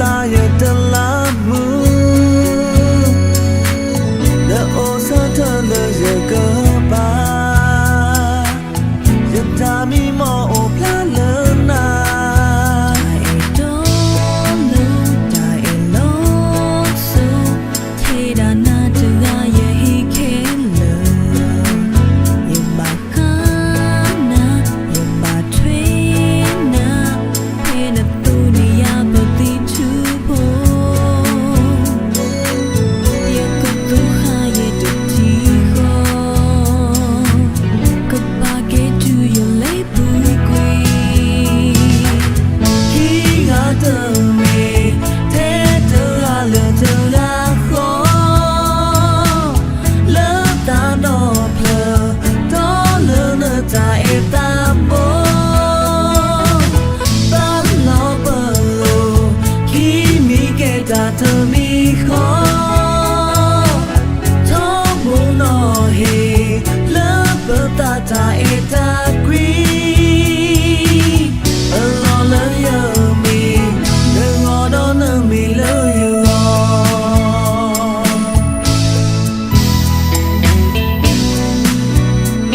သးယတလးမူ, နအိၣ်ဆၢထၢၣ်လၢယကပၤ, ယတၢ်မံမီၢ်အိၣ်ဖျါလၢနၤ, တၢ်အဲၣ်တီလၢတၢ်အဲၣ်လီၤစိၤ, ထဲဒၣ်နၤတဂၤယဟ့ၣ်ခဲလၢာ်, ယဘၣ်ဃးနၤ, ယဘၣ်ထွဲနၤ, ဖဲနသိၣ်န့ၢ်ယၤပသံထူဖိ, ယကသူၣ်ဃာ်ယတထံၣ်ဃီ, ကဘၣ်ကဲတုၤယလဲၤပူၤကွံာ်, ခံဂၤတမ့ၢ်ထဲတဂၤလၢတဂၤဃီ, လၢသးဒီဖျၢၣ်တီလၢနတၢ်အဲၣ်တၢ်ဘီ, သးလီၤပလိာ်, ခံမံၤကဲတၢ်တမံၤဃီ, ထီဘိနီၣ်ဟ့ၣ်, လၢပသးတၢ်အဲၣ်တၢ်ကွံ, အလီၢ်လၢယမ့ၢ်နဂီၢ်ဒီးနမ့ၢ်လၢယဂ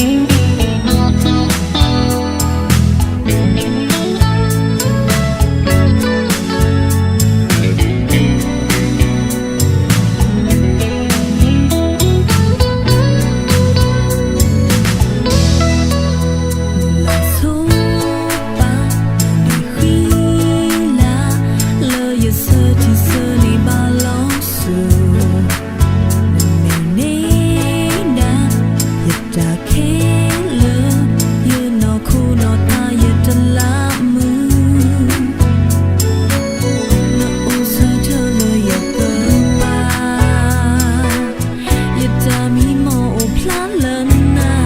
ီၢ်. လၢဆိပာ်နဃံလၤ, လၢယဆၢထံၣ်ဆၢန့ၢ်ဘၣ်လီၤစိၤ, နမ့ၢ်န့ၢ်ဒၣ်ယတၢ်ခဲလၢာ်, ယနီၢ်ခိနီၢ်သးယတလးမူ, နအိၣ်ဆၢထၢၣ်လၢယကပၤ, ယတၢ်မံမီၢ်အိၣ်ဖျါလၢနၤ,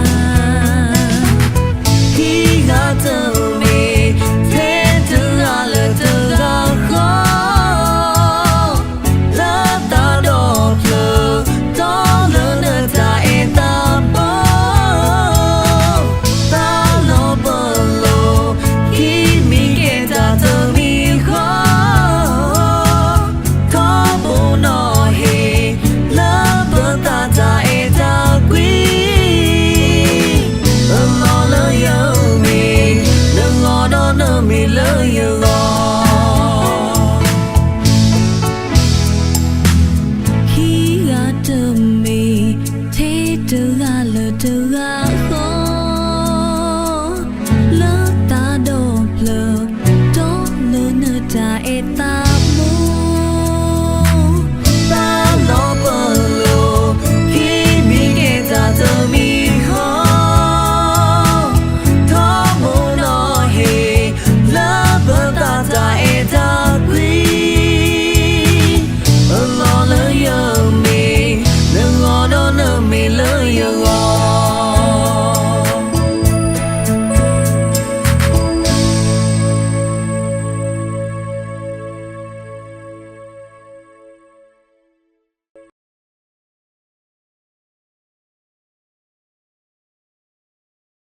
ခံဂၤတမ့ၢ်ထဲတဂၤလၢတဂၤဃီ, လၢသးဒီဖျၢၣ်တီလၢနတၢ်အဲၣ်တၢ်ဘီ, သးလီၤပလိာ်, ခံမံၤကဲတၢ်တမံၤဃီ, ထီဘိနီၣ်ဟ့ၣ်, လၢပသးတၢ်အဲၣ်တၢ်ကွံ, အလီၢ်လၢယမ့ၢ်နဂီၢ်ဒီးနမ့ၢ်လၢယ